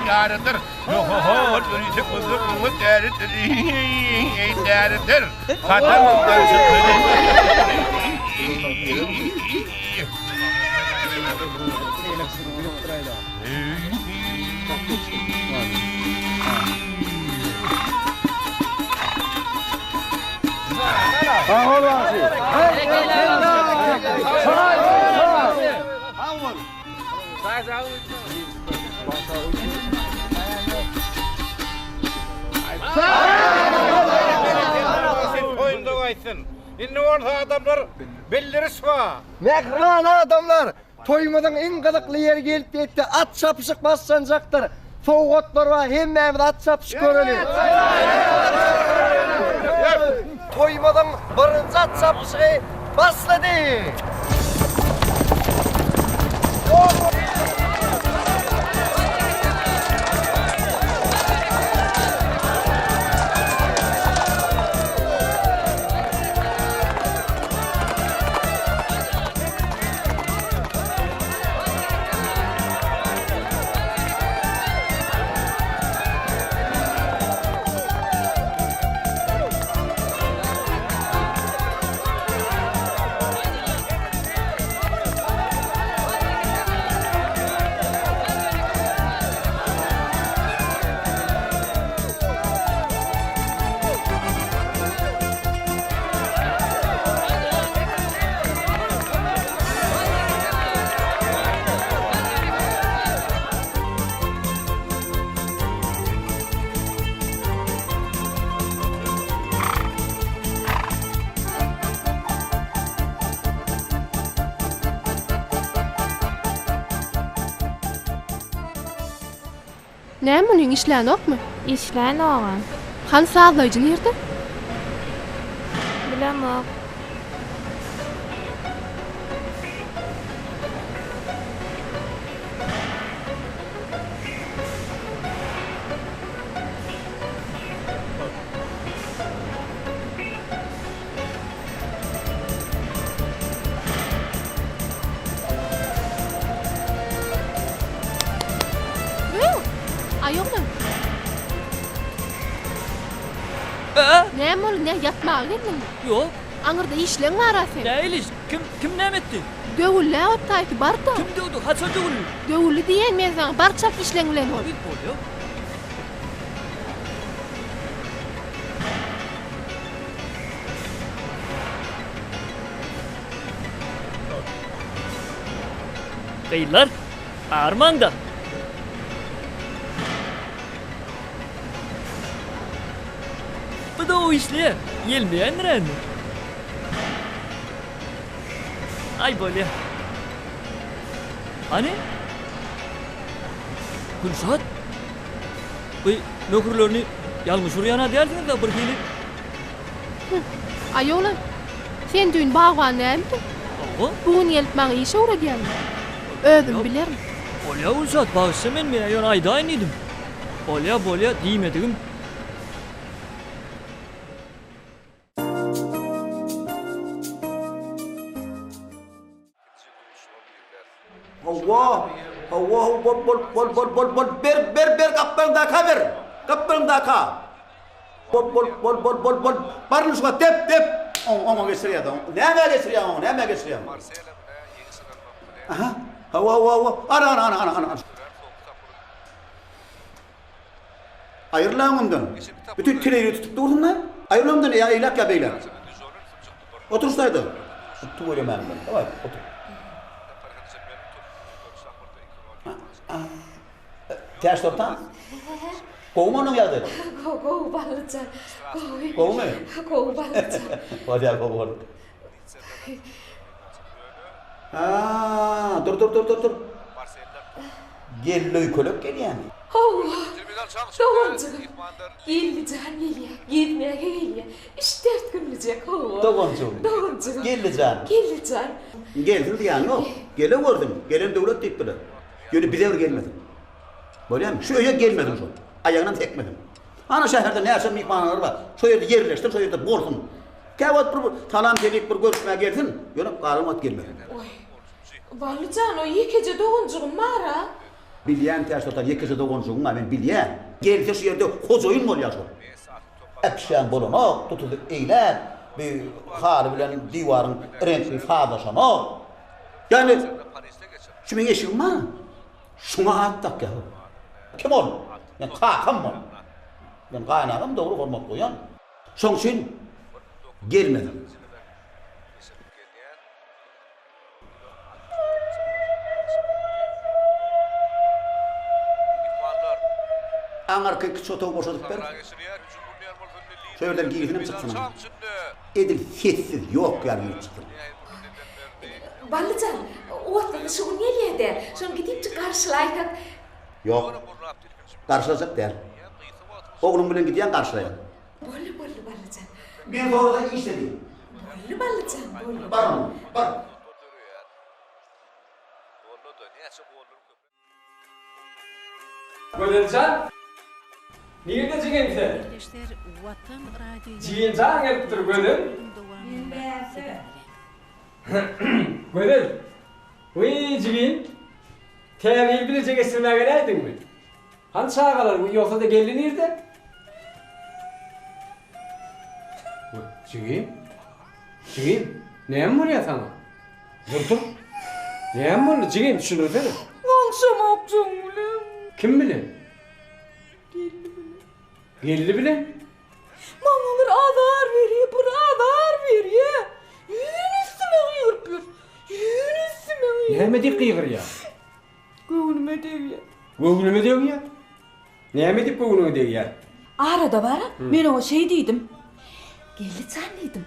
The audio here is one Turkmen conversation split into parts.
ýarydyr. Ýo-ho-ho, ýörite gözler oňa dälidir, dälidir. Gadam Indi bolsa adamlar bildiriş bar. Mähriban adamlar! Toýumyzyň iň gyzykly ýeri gelip ýetdi. At çapyşyk başlanjakdyr. Sowgatlar bar, hemmämiz at çapyşyk göreli. Toýumyzyň birinji at çapyşygy başlady. Näme munyň işlänokmy? Işlänogam. Hany sazlaýjy nirde? Bilemok. Aý oglan. Näme boldy, nä ýatmaga geldiňmi? Ýok. Aňyrda işleň bar-a seň. Nähili iş? Kim, kim näme etdi? Döwüldi-ä o taýty, bar-da. Kim döwdi? Haçan döwüldi? Döwüldi diýýän men saňa, bar çalt işleň bilen bol. Bolýa. Gyzlar, armaň-da. Bu-da o işleýär. Ýelmeýändir-ä indi. Aý, bolýa. Hany? Gülşat? Bu möhürlerini ýalňyş urýan-a dälsiňiz-dä birhili? Hü, aý oglan, sen düýn bagban dälmidiň? Hawa. Bu gün gelip maňa iş öwredýäňmi? Özüm bilerin. Bolýa Gülşat, bagyşla men men ýöne aýdaýyn diýdim. Bolýa, bolýa diýmedigim. Hawa, hawa, hawa, bol, bol, bol, bol, bol, bol, ber, ber, ber, gapdalyňdaka ber, gapdalyňdaka. Bol, bol, bol, bol, bol, bol, baryn şuňa, dep, dep. Oň, oňa geçirýär-de, nämä geçirýäň oňa, nämä geçirýäň? Aha, hawa, hawa, hawa, ana, ana, ana, ana, ana. Aýryl öňümden. Bütin teleýini tutup dursuň-da. Aýryl öňümden, ýa eýläk, ýa beýläk. Otur şu taýda. Tüwelemäň bilen. Daway, otur. Täç soltan. Gowumy onuň ýagdaýy? Gowy, gowy Ballyjan. Gowy. Gowumy? Gowy Ballyjan. Bolýar, gowy bol. Ha, dur, dur, dur, dur, dur. Gelin öýkelek gelýämi? Hawa, doganjygym. Geldijan gelýär, gezmäge gelýär. Üç-dört günlüjek, hawa. Doganjygym. Doganjygym. Geldijan. Geldijan. Gelsin diýýän ýok. Gele görsün. Gelen döwlet diýipdiler. Ýöne bize bir gelmesin. Bolýarmy? Şu öýe gelmesin şol. Aýagynam sekmesin. Ana şäherde näçe myhmanhalar bar. Şo ýerde ýerleşsin, şo ýerde bolsun. Käwagt bir salam-helik bir görüşmäge gelsin, ýöne galan wagt gelmesin. Oý, Bally jan, o ýekeje doganjygym bar-a. Bilýän Täçsoltan ýekeje doganjygyň bar, men bilýän. Gelse şu ýerde hojaýyn bolýar şol. Äpişgäň bolanok, tutulyp eýläk, bi haly bilen diwaryň reňki sazlaşanok. Ýagny şu meň eşigim bar-a, şuňa at dakýar ol. Kim ol? Meň kakam ol. Men gaýynagam dogry hormat goýýan. Şoň üçin gelmedim. Aňyrky kiçi otagy boşadyp ber. Şo ýerden girsinem çyksynam. Edil sessiz, ýok ýaly girip çyksyn. Bally jan, otlyny şu gün gelýä-dä. Şony gidipjik garşylaýsak. Ýok. Garşylajak däl. Ogluň bilen gidýäň garşylaýaň. Boldy, boldy, Bally jan. Men sorasam işde diý. Boldy, Bally jan, boldy. Bar onda, bar. Gözel jan! Nirde jigim sen? Jigim jan gelipdir Gözel. Gözel! Wiý, jigim! Täze ýyl bileje geçirmäge geläýdiňmi? Hany çagalar, ýogsa-da gelni nirde? Jigim? Jigim, näme bolýar saňa? Dur, dur. Näme boldy, jigim, düşündirsene. Oňşamok joň bilen. Kim bilen? Gelni bilen. Gelni bilen? Maňa bir azar berýär, bir azar berýär. Ýene üstüme gygyryp ýör. Ýene üstüme gygyryp. Näme diýip gygyrýar? Göwnüme degýär. Göwnüme degýär? Näme diýip göwnüňe degýär? Arada bar-a, men oňa şeý diýdim. Geldi jan diýdim.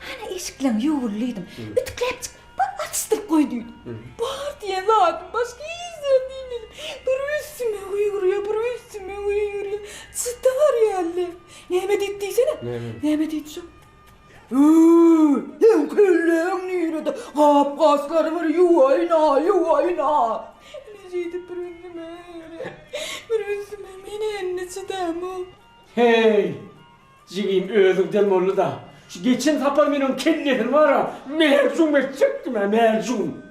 Hany eşikleň ýuwul diýdim. Ütükläpjik bir atyşdyryp goý diýdim. Bar diýen zadym başga hiç zat diýmedim. Bir üstüme gygyrýar, bir üstüme gygyrýar. Çydar ýaly. Näme diýdi diýsene? Näme diýdi şo? Öý, seň kelläň nirede? Gap-gaçlary bir ýuwaýyn-a, ýuwaýyn-a. Ine şeýdip bir ünsüme gelýär. Bir ünsüme men indi çydamok. Heý, jigim özüňden boldy-da. Şu geçen sapar men oň kellesini bar-a, merjum etjekdim-ä, merjum.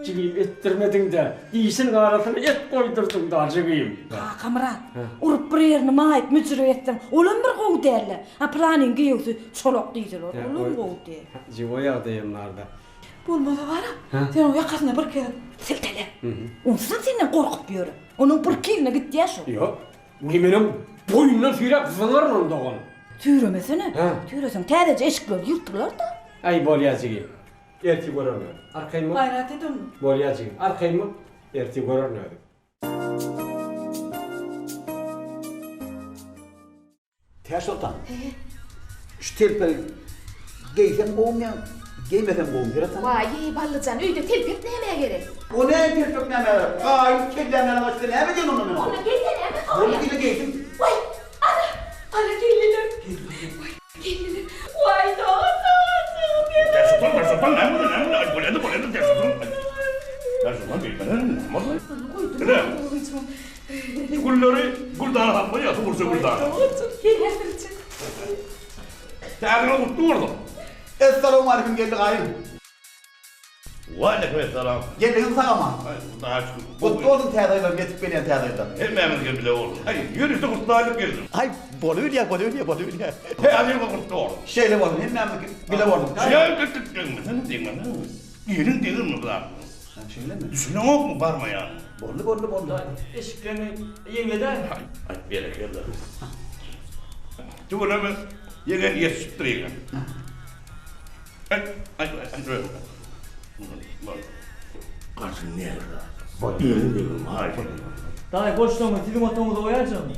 Jigim etdirmediň-dä, dişiniň arasyna et goýdurdyň-da, jigim. Kakamyrat, urup bir ýerini maýyp müjre etseň, olam bir gowy däl-le. A pylanyň giýewsi çolak diýseler, olam gowy däl. Jigim, o ýagdaýam bar-da. Bolmasa bar-a, sen oň ýakasyna bir gezek siltele. Onsuzam senden gorkup ýör. Onuň birki ýylyna gitýär şu. Ýok, indi menem boýundan süýräp zyňaryn ony dogan. Süýremesene. Süýreseň täzeje eşikler ýyrtylar-da. Aý, bolýa jigim. Ertir görerin özüm. Arkaýyn bol. Gaýrat et onda. Bolýa jigim. Arkaýyn bol. Ertir görerin özüm. Täçsoltan. Şu telpegi geýsem gowumy ýa geýmesem gowumy seret hany. Waý, Ballyjan, öýde telpek nämä gerek? O näme telpek nämä gerek? Gaýyn kelläm ýaly gaçsa näme edýän onda men ony? Onda geýse näme soraýaň? Boldy ine geýdim. Waý, ana, ana geldiler. Waý. Waý dogan doganjygym meniň. Täçsoltan, Täçsoltan näme boldy, näme boldy? Aý bolýa-da, bolýa-da Täçsoltan. Täçsoltan beýtmesene, näme boldy? Ine, şu gülleri Güldana salyp goýýa, suwurja Güldana. Täze ýylyň gutly bolsun. Essalawmaleýkim Geldi gaýyn. Waleýkim essalam. Geldiňiz sag-aman. Aý, Hudaýa şükür. Gutly bolsun täze ýylyň, ýetip gelýän täze ýyldan. Hemmämiziňkem bile bolsun. Aý, ýörite gutlaýlyk geldim. Aý, bolubilýär, bolubilýär, bolubilýär. Täze ýylyň gutly bolsun. Şeýle bolsun, hemmämiziňki bile bolsun. Ýa, degmesene, degmesene. Eliň degirme bu zatlara. Hä, şeýlemi? Düşüneňokmy barmaýanyňy? Boldy, boldy, boldy. Eşiklerini ýeňledäý. Aý, aý, berekella. Tüweleme, ýegen ýetişipdir ýegen. Daýy goşsaňyz siziň otagyňyza goýaýjagmy?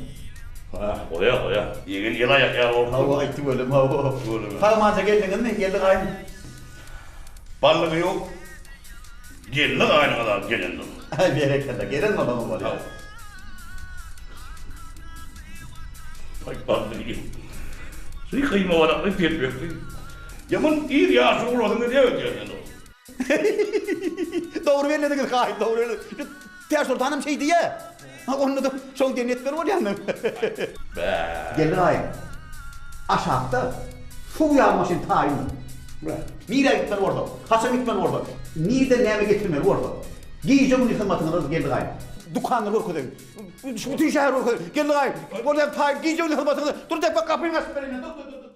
Ha, goýa, goýa. Ýegen el aýak ýaly boldy. Hawa, aý tüweleme, hawa. Tüweleme. Sag-amanja geldiňizmi, Geldi gaýyn? Ballygy ýok. Geldi gaýynyňyz alyp gelendir. Aý, berekella, gelen bolsaňyz bolýar. Aý, bally. Şu gyýma balakly telpekli. Ýaman ir ýaşuly bolasyň gelýär öýdýän sen ol. Dogry bellediňiz gaýyn, dogry bellediňiz. Täçsoltanam şeý diýýä. Ha, onda-da şoň diýenini etmeli bolýandyr. Bä. Geldi gaýyn. Aşakda suw ýaly maşyn taýyndyr. Bä. Nirä gitmeli bolsa, haçan gitmeli bolsa, nirden näme getirmeli bolsa, gije-gündiz hyzmatyňyzdadyr Geldi gaýyn. Dükanlary görkezeýin. Şu bütün şäheri görkezeýin. Geldi gaýym. Bolýar taýyn gije gündüz hyzmatyňyzda. Dur depe gapyňy açyp bereýin. Dur dur dur.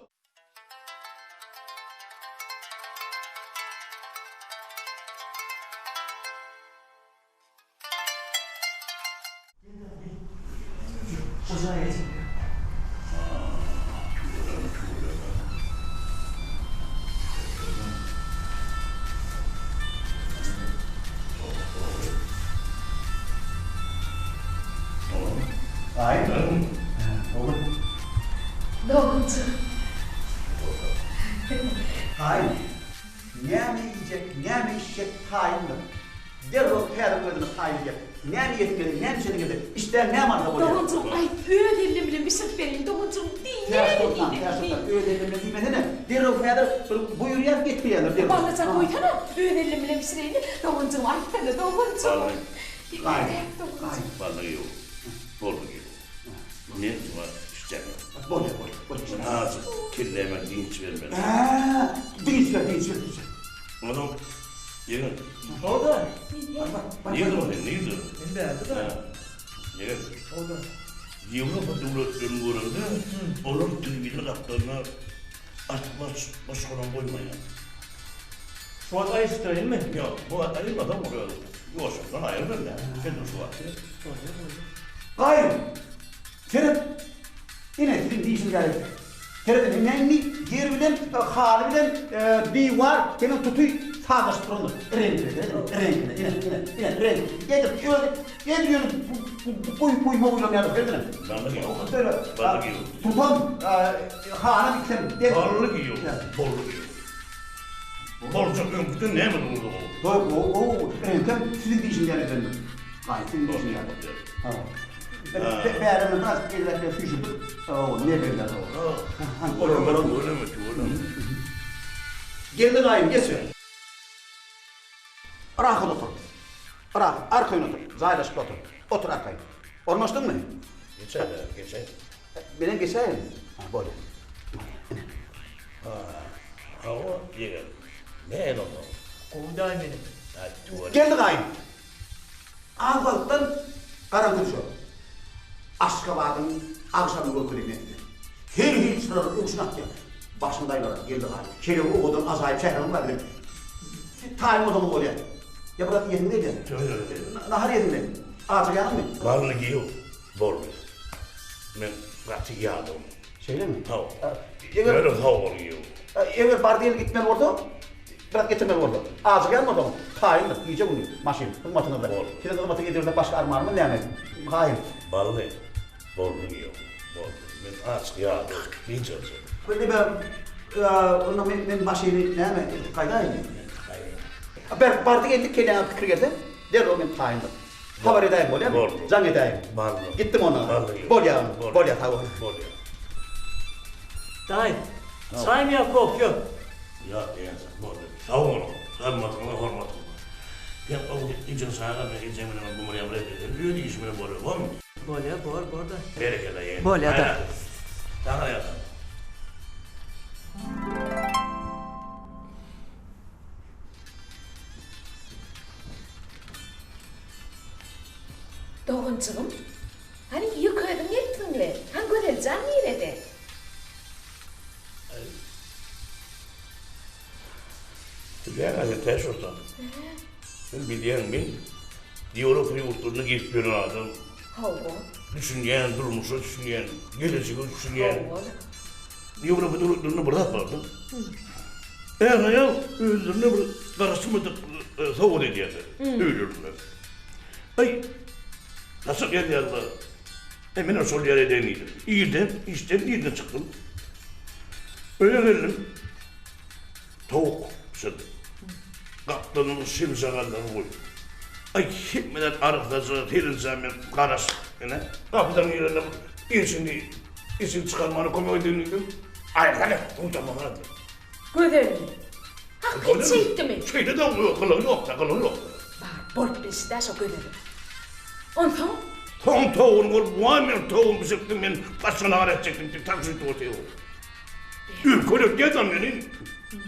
Gaýyn, näme iýjek, näme içjek taýyndyr. Derrew täze gözüni taýyn edýär. Näme iýesiň geldi, näme içesiň geldi, işdäň näme alsa bolýar. Doganjygym, aýt, öz elim bilen bişirip bereýin, doganjygym, diý, näme Täçsoltan, diýseň, Täçsoltan, diý. öz elim bilen diýmesene, derrew häzir bir buýurýar, getirýärler derrew. Ballajan goýsana, öz elim bilen bişireýin, doganjygym, aýtsana, doganjygym. Bally. Gaýyn, Doganjygym. gaýyn. Bally ýok, boldy ýok. Men şu wagt işdäm ýok. Bolýar, bolýar, bolýar. Men azajyk kelläme dynç bermeli. Hä, dynç ber, dynç ber, dynç ber. Onsoň Ýegen. Howda. Nirde ol sen, nirde? Men bärde da. Ýegen. Howda. Ýewropa döwletlerini görende, olar telewizor gapdalyna artykmaç goşgulam goýmaýar. Şu wagt aýyşdyraýynmy? Ýok, bu wagt aýyrmasaň bolýar. Ýuwaşjakdan aýyrberme. Sen dur şu wagt. Bolýar, bolýar. Gaýym! Seret! Ine, siziň diýşiňiz ýaly etdik. Seret, ine, indi ýer bilen, haly bilen diwar hemem tuty sazlaşyp durandyr. Reňkine, seret, reňkine, ine, ine, ine, reňk. Edil, özi, edil ýöne guýup guýma guýlan ýaly, seret ine. Bally giýew. Bally giýew. Tutam, halam ikisem deň. Bally giýew, bolly giýew. Boljak öňküden näme gowy gowy. Gowy, gowy, gowy. Reňkem siziň diýşiňiz ýaly edilendir. Gaýy, siziň diýşiňiz ýaly. Bärimiz biraz elbetde süýşürdik. Mebelleri. Geldi gaýym, geç ber. Rahat otur. Rahat, arkaýyn otur. Jaýlaşyp otur. Otur arkaýyn. Ornaşdyňmy? Geçäý, geçäý. Menem geçäýin. Ha, bolýar. Hawa, ýegen. Nähili onsoň? Gowy daýy menem. Geldi gaýym. Az wagtdan garaňky düşer. Aşgabadyň agşamyny görkezeyim men size. Her hili çyralar öwşün atýar. Başyňyz aýlanar, geldi gaýym. Şeýle bir owadan ajaýyp şäherimiz bar biziň. Siz taýyn bolsaňyz bolýar. Ýa biraz iýesiňiz gelýärmi? Ýok, ýok, ýok. Nahar iýesiňmi? Ajygýaňyzmy? Garny giýew boldy. Men gaty ýadawym. Şeýlemi? Hawa. Eger Ýöne sag bol giýew. Eger bardy-geldi gitmeli bolsa, Biraz getirmeli bolsa. Ajygýan bolsaňyz, taýyndyr, gije-gündiz, maşyn, hyzmatyňyzda. Boldy. Siziň hyzmatyňyzy edibersek başga armanymyz näme? Haýyr. Bally, boldy giýew, boldy. Men açyk ýadaw, dynç aljak. Indi onda men, men maşyny näme, eltip gaýdaýynmy? Gaýda. Ber, bardy-geldi kelläňe pikir gelse, derrew men taýyndyr. Habar edäýiň bolýamy? Boldy. Jaň edäýiň. Bally. Gitdim onda. Bally giýew. Bolýa, bolýa, sag bol. Bolýa. Daýy, çaýmy ýa kofýa? Ýok diýensiň, boldy. Sag boluň, hyzmatyňyza, hormatyňyza. Sen gowy ejeň çaga, men ejem bilen gumurýan bilen sen öz işiň bilen bolýa, bormy? Bolýa, bor, bor daýy. Berekella ýegen. Bolýa daýy. Saňa ýalan. Doganjygym, hany ýeke özüň gelipsiň-le, hany Gözeljan nirede? Bilýän sen Täçsoltan. Sen bilýäň men Ýewropa ýurtlarynda gezip ýören adam. Hawa. Düşünýän, durmuşa düşünýän, gelejege düşünýän. Hawa. Ýewropa döwletlerinde bir zat barda. Är-aýal özlerine bir garaşylmadyk sowgat edýärler öýlerinde. Aý, saçak ýazýarlar. E, menem şol ýere edeýin diýdim. Irden, işden irden çykdym. Öýe geldim. Towuk bişirdim. Gapdalynda şemjagazlary goýdum. Aý, hemme zat arassaja, serilja men garaşyp, ine, gapydan girende eşigini, eşigi çykarmana kömek edeýin diýdim. Aýyrsana, utanmasana diýdim. Gözelmi? Hakyt şeýtdimi? Şeýle-de gylygy ýok-da, gylygy ýok. Bar, bolup bilşi-dä şo Gözeliň. Onsoň? Soň towugyny görüp, waý men towugymy bişiripdim, men başga nahar etjekdim diýip, taş üstüne otyr. Öýkelek diýýär meni.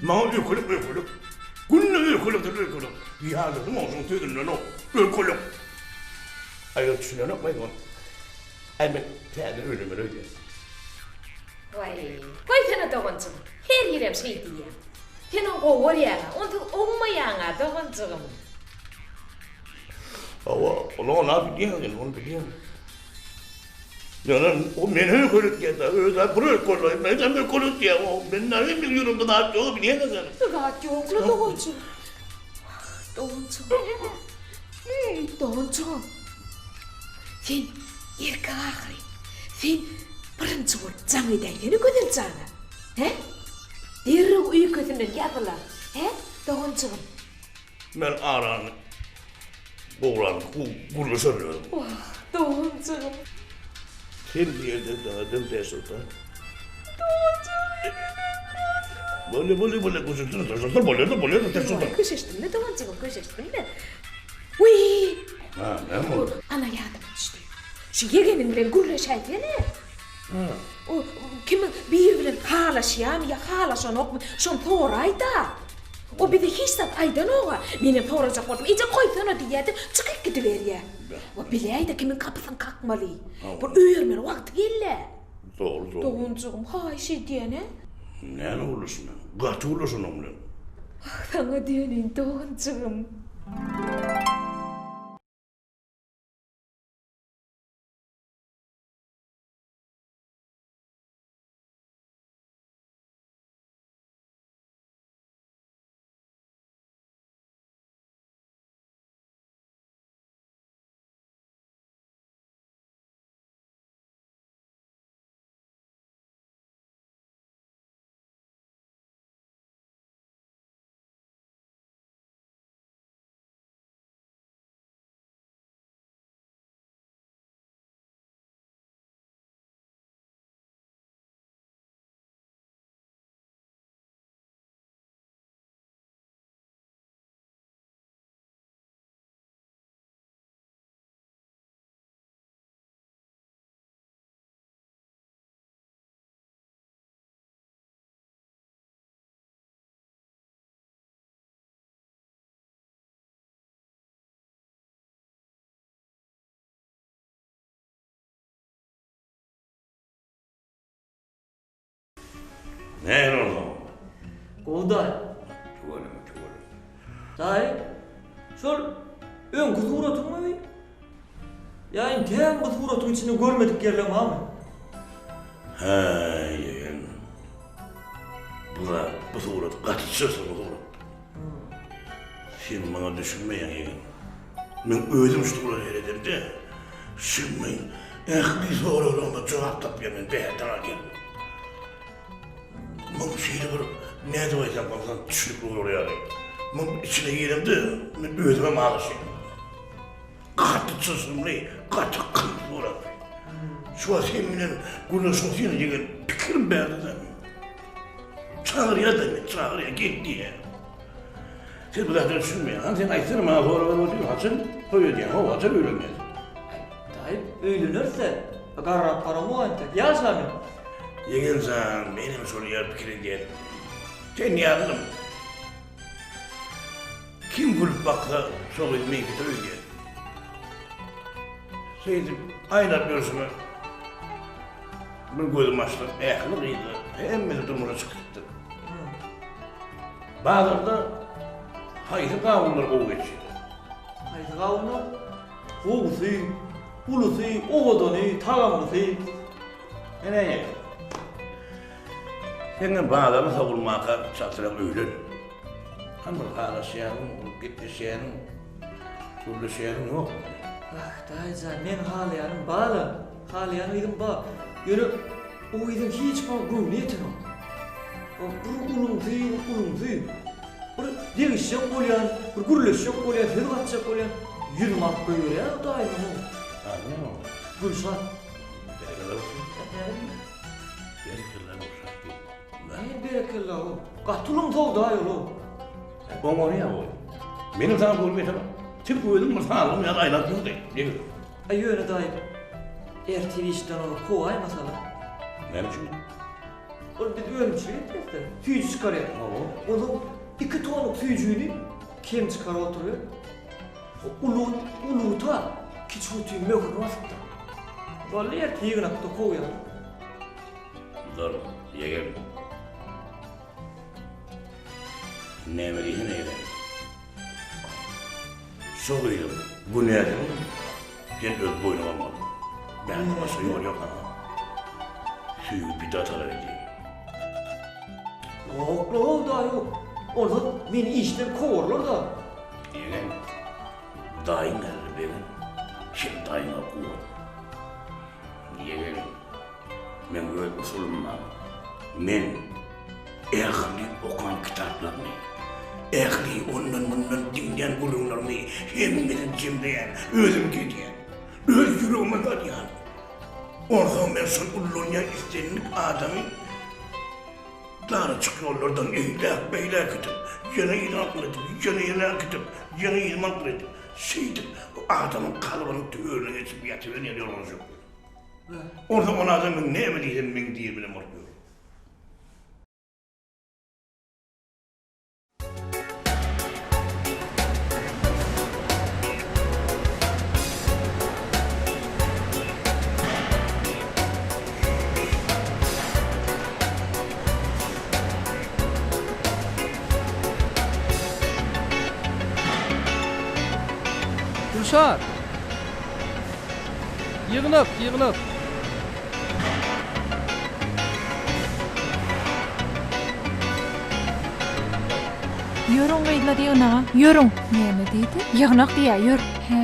Maňa öýkelek, öýkelek. Günde öýkelekdir, öýkelek. Ýadadym oň şoň sözünden-ow. Öýkelek. Aý ol düşünenok aý ol. Aý men täze öýlenmeli öýdýän. Waý, goýsana doganjygym, her ýyl hem şeý diýýäň. Sen ony gowy görýäň-ä, onsuz oňmaýaň-a doganjygym. Hawa, ol ony-a bilýän, men ony bilýän. Ýöne o meni öýkeletýär-dä, öz-ä bir öýkeleýin, menem öýkeletýär. O men näme meniň ýüregimde zat ýok-a bilýäň-ä sen. Zat ýok-la doganjygym. Wah, doganjygym. Doganjygym. Sen erkek ahyry. Sen birinji bolup jaň edäýsene Gözel jana. Hä? Derrew öýkesinden ýazylar. Hä, doganjygym? Men arany gowran gürleşerin özüm. Wah, doganjygym. Sen bu ýerde dadan Täçsoltan. Doganjygym enenem doganjygym. Bolýa, bolýa, bolýa, köşeşdim, Täçsoltan, bolýa-da, bolýa-da, Täçsoltan. Köşeşdim-le, doganjygym, köşeşdim-le. Wiý! Ha, näme boldy? Ana ýadyma düşdi. Şu ýegeniň bilen gürleşäýsene. O kimiň biri bilen halaşýarmy ýa halaşanokmy, şony soraý-da. O bize hiç zat aýdanog-a. Menem sorajak bolsam, eje goýsana diýýär-de, çykyp gidiberýär. O biläý-de kimiň gapysyny kakmaly. Bir öýermeli wagty geldi. Dogry, dogry. Doganjygym, haýyş edýän-ä. Näme gürleşmeli? Gaty gürleş onuň bilen. Ah, saňa döneýin, doganjygym. Nähili onsoň? Gowy daýy. Tüweleme, tüweleme. Daýy, şol öňki suratyňmy bi? Ýa intägem bu suratyň içinde görmedik ýerleň barmy? Häý, ýegen. Bu zat, bu surat gaty çylşyrymly surat. Sen maňa düşünmeýäň, ýegen. Men özüm şu surata seredemde, şu men ähli soraglaryma jogap tapýan men bärden alýan. Muň şeýle bir nädip aýtsam bolsa düşünikli bolar ýaly. Muň içine giremde men özümem azaşýan. Gaty çylşyrymly, gaty kyn surat. Şu wagt sen bilen gürleşip otyryn ýegen pikirim bärde-de. Çagyrýar-da meni, çagyrýar, gel diýýär. Sen bu zatlara düşünmeýäň. Hany sen aýtsana maňa sorag berip otyryn, haçan toý edýäň, how, haçan öýlenýäň? Aý, daýy, öýleneris-dä. Garrap baramok entek, ýaş-a men. Ýegen jan, menem şol ýaly pikir edýädim. Sen ýalynym. Kim gülüp baksa, şo gyz meňkidir öýdýän. Şeýdip, aýlap ýörşüme bir gözüm açsam, ähli gyzlar, hemmesi durmuşa çykypdyr. Bazarda haýsy gawunlar gowy geçýär? Haýsy gawunlar? Gowusy, ulusy, owadany, tagamlysy. Ene, seňem bazaryň sowulmaka çaltrak öýlen. Hany bir halaşýanyň, gepleşýäniň, gürleşýäniň ýokmy? Ah, daýyjan, meň halaýanym bar-a. Halaýan gyzym bar. Ýöne o gyzyň hiç maňa göwni ýetenok. O bir ulumsy, ulumsy. Bir degişjek bolýan, bir gürleşjek bolýan, söz gatjak bolýan. Ýüzümi alyp goýberýär o daýymyň. Ady näme onuň? Gülşat. Berekella bolsun. Näme? Berekella Gülşat diýip. Näme berekella o? Gaty ulumsy daýy ol. Oňarýar o. Meniň saňa göwnüm ýetenok. Sen özüň bir salgym ýaly aýlanyp ýör-de, ýigit. Aý ýöne daýy, ertir işden ony kowaýmasala. Näme üçin? Ol biz önümçilik etýäs-de, süýji çykarýas. Hawa. Onsoň iki tonluk süýjüni kem çykaryp oturýar. Uly, uluta. Kiçi gutyň möhürini basypdyr. Boldy erte ýygnakda kowýan. Dur, ýegen. Näme diýsene ýegen. Şu gyzyň günäsini sen öz boýnuňa almaly. Bärde başga ýol ýok saňa. Söýgi pida talap edýär. Ýok-la, daýy, onsoň meni işden kowarlar-da. Ýegen, daýyň geldi begen, sen daýyňa guwan. Ýegen, meň öz usulym bar. Men ähli okan kitaplarymy, ähli ondan-mundan diňlän gürrüňlerimi hemmesini jemleýän, özümki edýän. Öz ýüregime salýan. Onsoň men şol ullanýan islendik adamy darajyk ýollardan eýläk-beýläk edip, ýene yzyma akyl edip, ýene ýene äkidip, ýene yzyma akyl edip, şeýdip, bu adamyň kalbynyň törüne geçip ýatyberýän ýorganjyk. Onsoň ol adam meň näme diýsem meň diýeni bilen bolup ýör. Gülşat! Ýygnak, ýygnak! Ýörüň gyzlar ýygnaga, ýörüň! Näme diýdi? Ýygnak diýýär, ýör! Hä.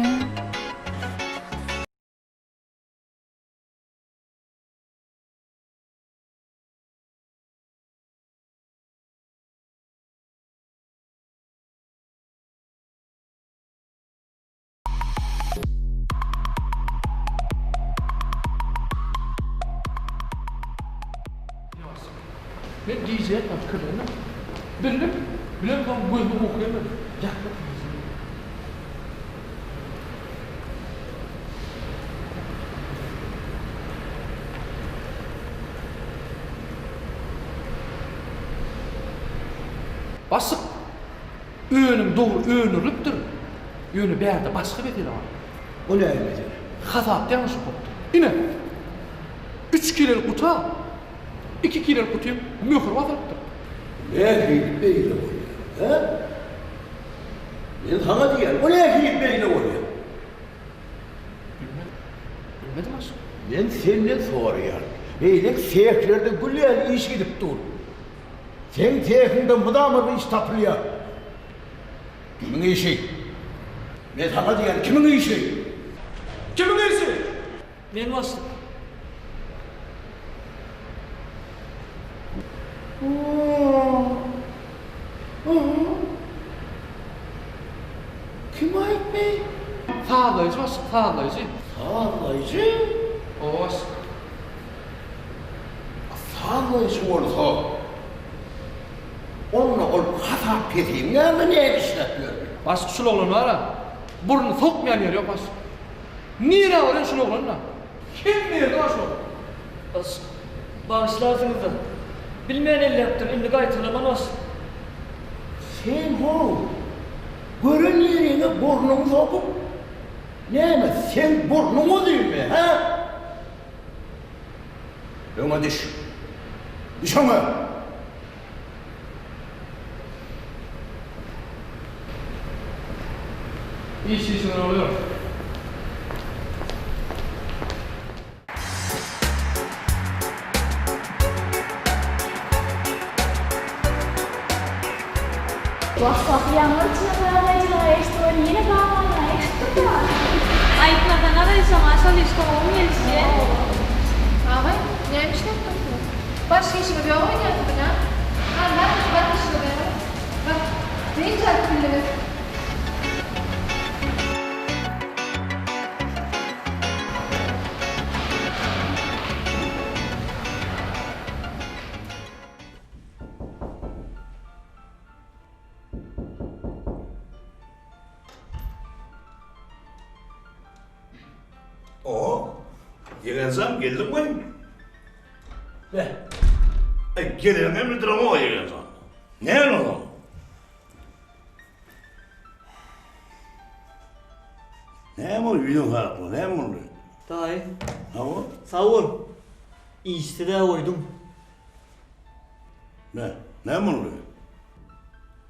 Men gije ýatman pikirlendim. Bildim, bilemsoň gözüme uky gelmedi. Ýatmak gije. Başlyk, Önüm dogry öndürilipdir, ýöne bärde başga mesele bar. O näme mesele? Hasapda ýalňyşlyk bolupdyr. Ine, üç kilelik guta iki kilelik gutyň möhüri basylypdyr. Nähili beýle bolýar, hä? Men saňa diýýän, o nähili beýle bolýar? Bilmedim. Bilmedim aşyk. Men senden soraýan. Beýle sehlerde gül ýaly iş gidip dur. Seň sehiňde mydama bir iş tapylýar. Kimiň işi? Men saňa diýýän, kimiň işi? Kimiň işi? Men başlyk. Kim aýtdy? Sazlaýjy başlyk, sazlaýjy. Sazlaýjy? Hawa başlyk. Sazlaýjy bolsa, onda ol hasap pesiň ýanynda näme işläp ýör? Başlyk şul oglan bar-a, burnuny sokmaýan ýeri ýok başlyk. Nirä barýan şul oglan-da? Hemme ýerde bar şol. Başlyk, bagyşlarsyňyz-da. Bilmän elläpdir, indi gaýtalaman başlyk. Sen-how, gören ýeriňe burnuňy sokup, näme, seň burnuň uzynmy, hä? Öňe düş. Düş öňe! Iş işinden bolýar. Wah wah ýaňy içine sazlaýjylyga eşdi ol ýene bagbanlyga eşitdir-dä. Aýtmasana-da şoňa şol iş gowumy gelişýä. Agay, näme işläp dursuňyz? Başga işiňiz ýok öýdýän siziň, a? Hany baryň, baryň işiňize baryň. Wah, dynç alyp bildiňiz. O, ýegenjan geldiňmi? Be. Aý, geleniňem bildireňok ýegenjan. Näme olam? Näme boldy, ýüzüň sarykly, näme boldy? Daýy. Hawa. Sag bol. Işsiz-ä goýduň. Nä, näme boldy?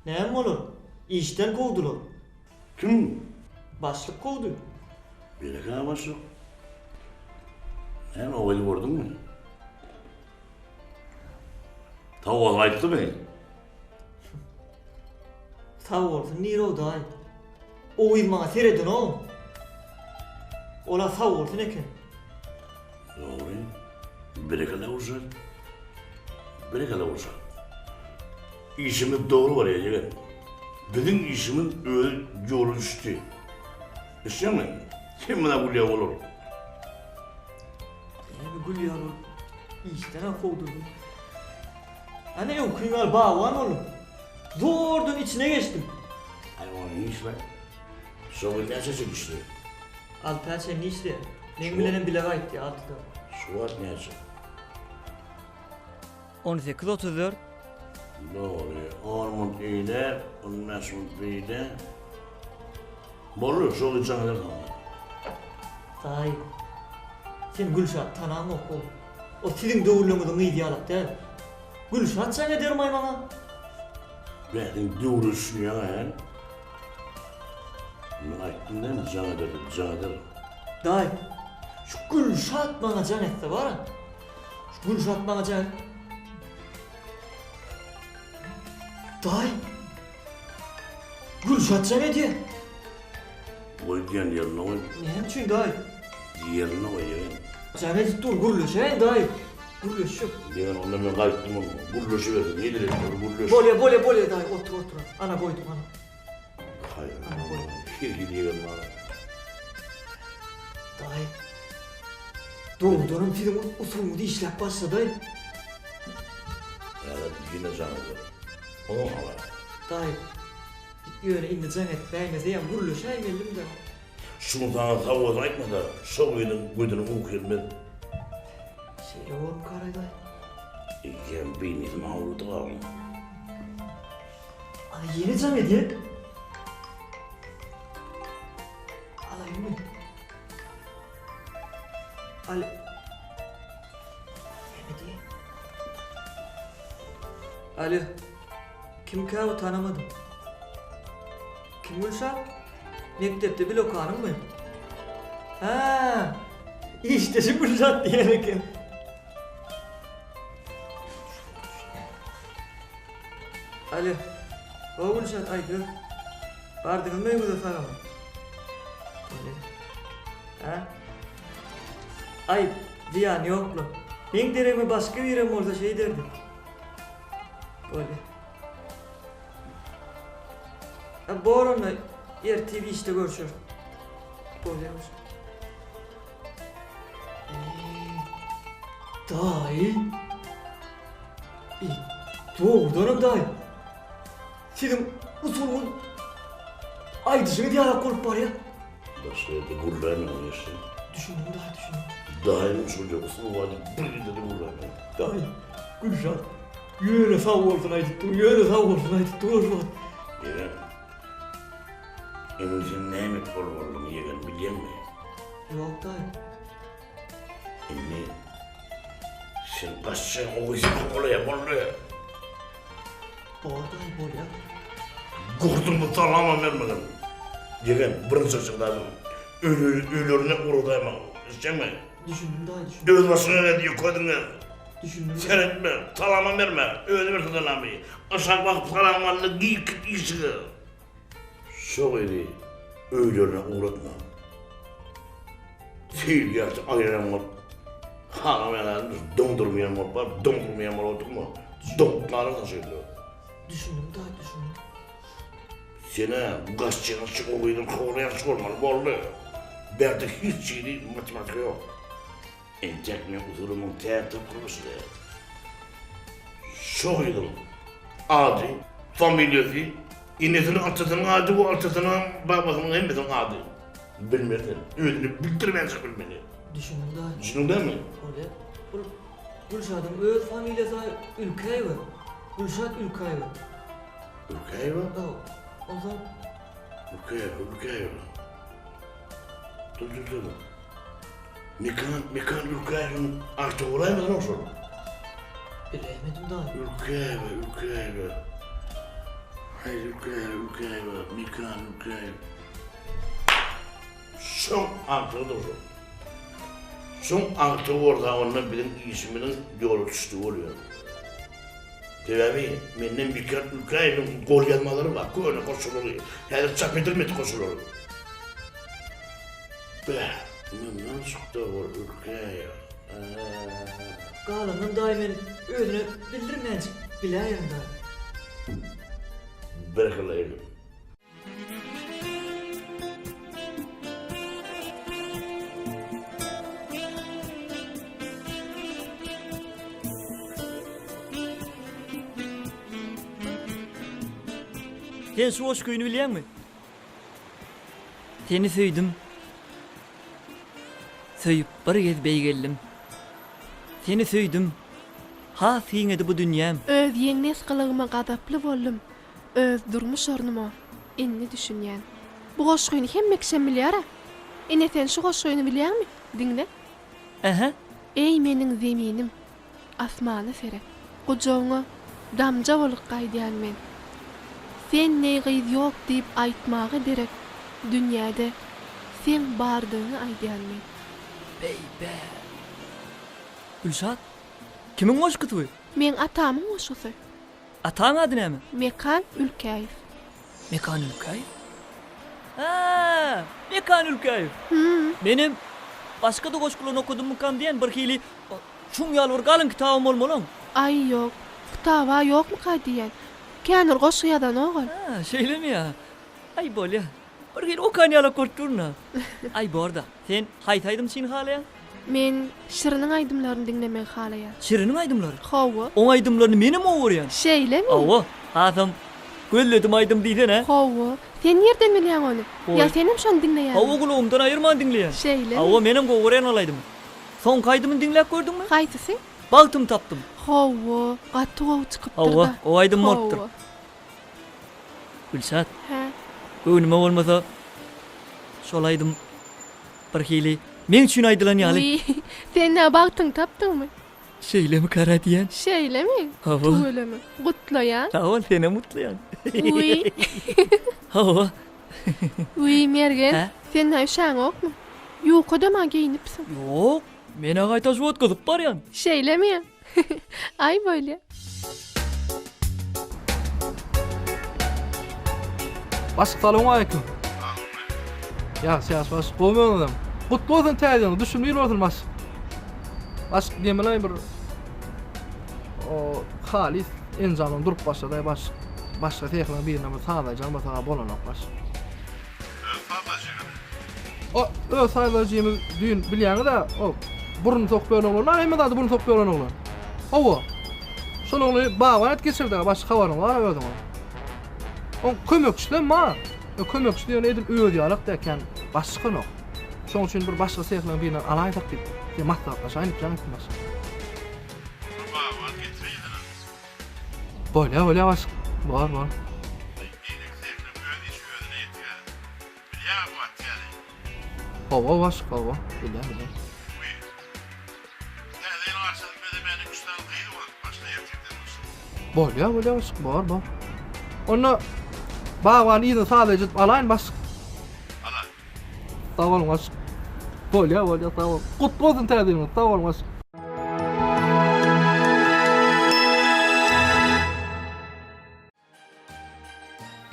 Näme bolar? Işden kowdular. Kim? Başlyk kowdy. Berekella başlyk. Näme, o gyzy gördüňmi? Sag bolsun aýtdymy? Sag bolsun nirou daýy. O gyz maňa seredenogam. Ola sag bolsun eken. Dogry. Berekella Gülşat. Berekella Gülşat. Işimiz dogry barýar ýegen. Biziň işimiz özi ýola düşdi. Düşýäňmi? Hemme zat gülýär bolar. Näme gülýär ol? Işden-ä kowdurdym. Ana öňküň ýaly bagban boldum. Zordan içine geçdim. Aý ony iş bar. Şo gün näçe çen işleýär? Alta çenli işleýär. Meň bilenem bile gaýtdy altyda. Şu wagt näçe? 18 34. Dogry. On munt eýle, on bäş munt beýle. Boldy, şo gün jaň edersiň onda. Daýy, sen Gülşat tanaňok-ow. O siziň döwürleňiziň gyzy ýalak däl. Gülşat jaň edermaý maňa? Bä, sen döwre düşünýäň-ä, hä? Men aýtdym dämi, jaň eder diýip, jaň eder. Daýy, şu Gülşat maňa jaň etse bar-a. Şu Gülşat maňa jaň Daýy! Gülşat jaň edýär. Goý diýen ýerine goý. Näme üçin daýy? Ýerine goý ýegen. Jaň edip dur, gürleşeýin daýy. Gürleşjek. Ýegen onda men gaýtdym onda. Gürleşibersin, nedir etmeli gürleş. Bolýa, bolýa, bolýa daýy, otur, otur. Ana goýdum, ana. Haý, her hili ýegen bar. Daýy. Dogrudanam siziň usulyňyz işläp başladaý. Häzir ýene jaň eder. Oňa habar. Daýy, ýöne indi jaň etmäýmese ýa gürleşäýmelim-dä. Şu gün saňa sag bolsun aýtmasa, şo gyzyň gözüne uky gelmez. Şeýle bormukaraý daýy? Eýýäm beýnisi mawlady gagyň. Ana ýene jaň edýär. Alaýynmy? Al. Näme diýýär? Alo. Kimkä o tanamadym. Kim Gülşat? Mekdepde bile okanyňmy? Hä. Işdeşim Gülşat diýen eken. Alo. O Gülşat aýdyber. Bardyňyzmy öýüňize sag-aman? Bolýa. Hä? Aý, zyýany ýok-la. Meň deregime başga birem bolsa şeýderdi. Bolýa. Hä, bor onda, ertir işde görşeris. Bolýa Gülşat. Eý, daýy. Eý, dogrudanam daýy. Siziň usulyňyz aýdyşyňyz ýalak bolup barýar. Başga ýerde gürläýmäň ýeşil. Düşündim daýy, düşündim. Daýymyň şol ýer usuly bar diýip bir ýerde-de gürläýmäň. Daýy, Gülşat, ýöne sag bolsun aýdyp dur, ýöne sag bolsun aýdyp dur şu wagt. Ýegen, indi sen näme edip bolmalydygyny ýegen bilýäňmi? Ýok daýy. Indi sen gaçjaň o gyzy kowalaýa boldy. Bor daýy bolýa. Gurdumy salamam bermegin. Ýegen birinji çykdadym. Öýlerine ugradaýmaň. Düşýäňmi? Düşündim daýy düşündim. Öz başyňa gel ýökediňe. Düşündim. Seretme, salamam berme. Özi bersin salamy. Aşak bakyp salam aldy, gir git işiňe. Şo gyzy öýlerine ugratma. Seýilgähde aýraýan bolup, halamaýan adam doňdurmaýan bolup baryp, doňdurmaýan bolup oturma. Doňup galarsyň şeýle. Düşündim daýy, düşündim. Sen-ä gaçjagyň şu o gyzyň kowalaýançy bolmaly boldy. Bärde hiç hili matematika ýok. Entek men usulymyň täze tapgyry başlaýar. Şo gyzyň ady, familiýasy, enesiniň, atasynyň ady we atasynyň, babasynyň hemmesiniň ady. Bilmeli sen. Özüni bildirmänjik bilmeli. Düşündim daýy. Düşündiň dälmi? Bolýa. Bul Gülşadyň öz familiýasy Ülkäýewa. Gülşat Ülkäýewa. Ülkäýewa? Hawa. Onsoň Ülkäýewa, Ülkäýewa. Dur, dur, dur. Mekan, Mekan Ülkäýewiň agtygy bolaýmasyn şol? Biläýmedim daýy. Ülkäýewa, Ülkäýewa. Haý, Ülkäýewa, Ülkäýewa, Mekan Ülkäýew. Şoň agtygydyr şol. Şoň agtygy bolsa onda biziň işimiziň ýola düşdügi bolýar. Sebäbi mende Mekan Ülkäýewiň golýazmalary bar, köne goşgulary. Häzir çap edilmedik goşgulary. Bäh, mundan çykdy ol Ülkäýew. Galanynam daýy men özüne bildirmänjik biläýerin daýy. Berekella ýigit. Sen şu goşgyny bilýäňmi? Seni söýdüm. Söýüp bir gez beýgeldim. Seni söýdüm. Has giňedi bu dünýäm. Öz ýeňles gylygyma gazaply boldum, Öz durmuş ornuma indi düşünýän. Bu goşgyny hemme kişem bilýär-ä. Ine sen şu goşgyny bilýäňmi? Diňle. Ähä. Eý meniň zeminim, asmana seret. Gujagyňa damja bolup gaýdýan men. Sen deý gyz ýok diýip aýtmaga derek dünýäde seň bardygyňy aýdýan men. Beý-bä. Gülşat, kimiň goşgusy bu? Meň atamyň goşgusy. Ataň ady näme? Mekan Ülkäýew. Mekan Ülkäýew? Hä, Mekan Ülkäýew. Hüm. Menem başga-da goşgularyny okadymmykam diýýän, birhili şuň ýaly bir galyň kitabam bolmaly oň. Aý, ýok. Kitaba ýokmuka diýýän. Kän bir goşgy ýazanok ol. Hä, şeýlemi ýa? Aý, bolýa. Birhili okan ýalak bolup durun-a. Aý, bor-da. Sen haýsy aýdymçyny halaýaň? Men Şiriniň aýdymlaryny diňlemegi halaýan. Şiriniň aýdymlary? Hawa. Oň aýdymlaryny menem gowy görýän. Şeýlemi? Hawa. Hasam Gözledim aýdym diýsene. Hawa. Sen nirden bilýäň ony? Goý. Ýa senem şony diňleýäňmi? Hawa gulagymdan aýyrman diňleýän. Şeýlemi? Hawa menem gowy görýän ol aýdymy. Soňky aýdymyny diňläp gördüňmi? Haýsysy? Bagtymy tapdym. Hawa, gaty gowy çykypdyr-da. Hawa, gowy aýdym bolupdyr. Hawa. Gülşat. Hä? Göwnüme bolmasa şol aýdym birhili meň üçin aýdylan ýaly. Wiý, sen nä bagtyňy tapdyňmy? Şeýlemi kara diýýän? Şeýlemi? Hawa. Tüweleme. Gutlaýan. Sag bol, senem gutlaýan. Wiý. Hawa. Wiý, Mergen, Hä? sen nä üşäňokmy? Ýuka-da-ma geýnipsiň. Ýok, men-ä gaýta şu wagt gyzyp barýan. Şeýlemi? Aý bolýa. Başlyk salowmaleýkim. Ýagşy ýagşy başlyk gowy özüňizem. Gutly bolsun täze ýylyň düşümli ýyl bolsun başlyk. Başlyk diýmeli bir o halys enjamam durup başlady başlyk. Başga sehlaň birine bir sazlaýjak bolsa bolanok başlyk. O öz saýlajymyz düýn bilýäňiz-ä, o burnuny sokup ýören oglan bar, hemme zady burnuny sokup ýören oglan. Hawa. Şol ogly bagban et geçirdi, başga habaryň bar özüňiň. Oň kömekçisem bar. O kömekçisi ýöne edil özi ýalak däl, kän baş çykanok. Şoň üçin bir başga sehlaň birinden alaýsak diýip, sen maslahatlaşaýyn diýip jaň etdim başga. Bir bagban getiräýsene. Bolýa, bolýa başlyk. Bor, bor. Aý, beýleki sehlem öz işi özüne ýetýär. Bilýäňä bu atýany. Hawa başlyk, hawa. Bilýän, bilýän. Wiý. Täze ýylyň agşamy mezemeni üç sany gyz ugradyp başla ertirden başla. Bolýa, bolýa başlyk, bor, bor. Onda bagbany yzyny sazlaýjy edip alaýyn başlyk. Ala. Sag boluň başlyk. Bolýa, bolýa, sag boluň. Gutly bolsun täze ýylyňyz, sag boluň başlyk.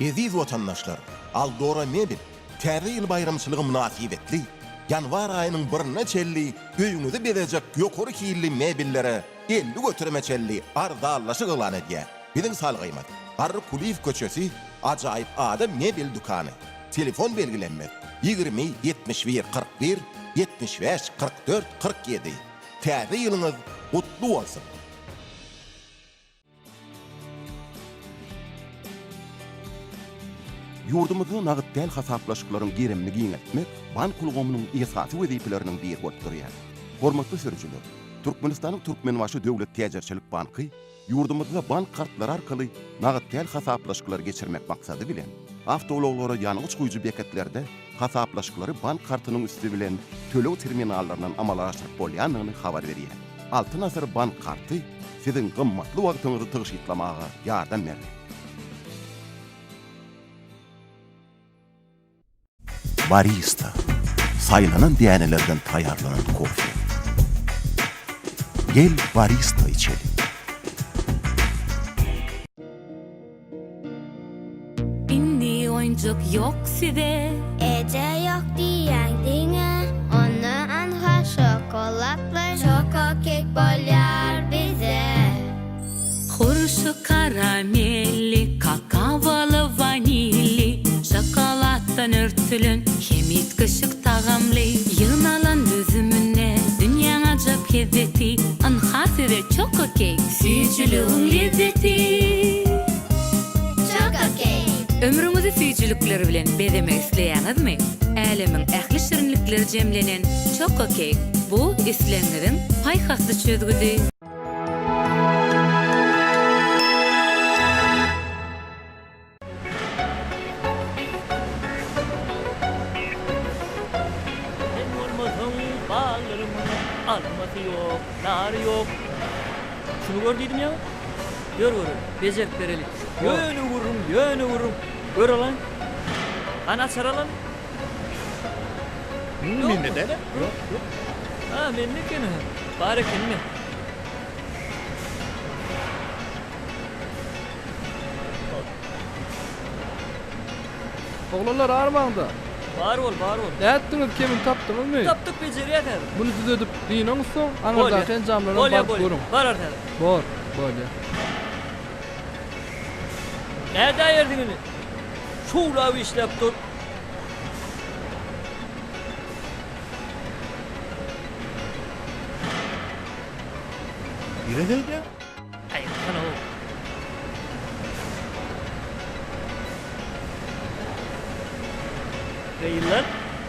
Eziz watandaşlar, Aldora Mebel Täze ýyl baýramçylygy mynasybetli ýanwar aýynyň birine çenli öýüňizi bezejek ýokary hilli mebellere 50 göterime çenli arzanlaşyk yglan edýär. Biziň salgymyz, Garry Kulyýew köçesi, Ajaýyp Ada mebel dükany. Telefon belgilenmez, 20 71 41 75 44 47. Täze ýylyňyz gutly bolsun! Ýurdumyzda nagt däl hasaplaşyklaryň gerimini giňeltmek bank ulgamynyň esasy wezipeleriniň biri bolup durýar. Hormatly sürüjiler! Türkmenistanyň Türkmenbaşy döwlet täjirçilik banky ýurdumyzda bank kartlary arkaly nagt däl hasaplaşyklary geçirmek maksady bilen, Awtoulaglara ýangyç guýujy beketlerde hasaplaşyklary bank kartynyň üsti bilen töleg terminallaryndan amala aşyryp bolýandygyny habar berýär. Altyn Asyr bank karty siziň gymmatly wagtyňyzy tygşytlamaga ýardam berer. Barista, saýlanan dänelerden taýýarlanan kofe. Gel barista içeli. Indi oýunjak ýok size. Eje ýok diýýäň diňe. Onda anha şokoladly. Şoko kek bolýar bize. Hurşy karamelli, kakaoly, wanilli, Şokoladdan örtülen hem üýtgeşik tagamly. Ýygnalan düzüminde dünýäň ajap hezzeti, Ynha size Çoko Keýk, süýjüligiň lezzeti! Çoko Keýk! Ömrüňizi süýjülikler bilen bezemek isleýäňizmi? Älemiň ähli şirinlikleri jemlenen Çoko Keýk, bu islegiňiziň paýhasly çözgüdi. Sen bolmasaň baglarymyň almasy ýok, nary ýok. Şuny gör diýdim ýa. Ýör göreli, bejerip bereli. Ýöne gürrüň, ýöne gürrüň. Gör alaýyn. Hany açar alan? Mende däl-ä. Ýok, ýok. Ha, mende eken-ä. Bar ekeni. Oglanlar armaňda. Bar bol, bar bol. Nätdiňiz, kemini tapdyňyzmy? Tapdyk, bejerýäs häzir. Muny düzedip dynaňyz soň, aňyrdaky enjamlaram Bolýa, baryp bolýa. görüň. Bararys häzir. Bor, bolýa. Nädäýerdiň indi? Şuwlap işläp dur. Nirede edýäň? Aýtsana-ow. Gyzlar,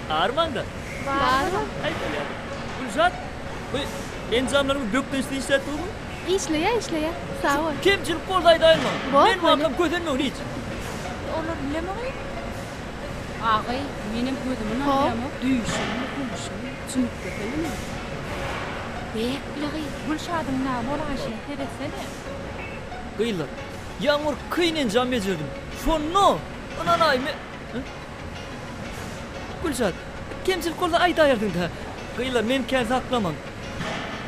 armaňda. Bar. Aý, bolýar. Gülşat, bu enjamlaryňy bökdençsiz işläp durmy? Işleýär, işleýär. Sag bol. Kemçilik bolsa aýdaýyn maňa. Bor, Men bolýar. wagtam kösenmegin hiç. Olar bilemok. Agaý, menem gözümi ynandýamok, düýşümi, huşumy çümükdesene. Bek bile gyz, Gülşadyň name bolaýşyna seretsene. Gyzlar, ýaňy bir kyn enjam bejerdim. Şonda, ynanaý, me. Gülşat, kemçilik bolsa aýdaýarsyň-da. Gyzlar, meni kän saklamaň.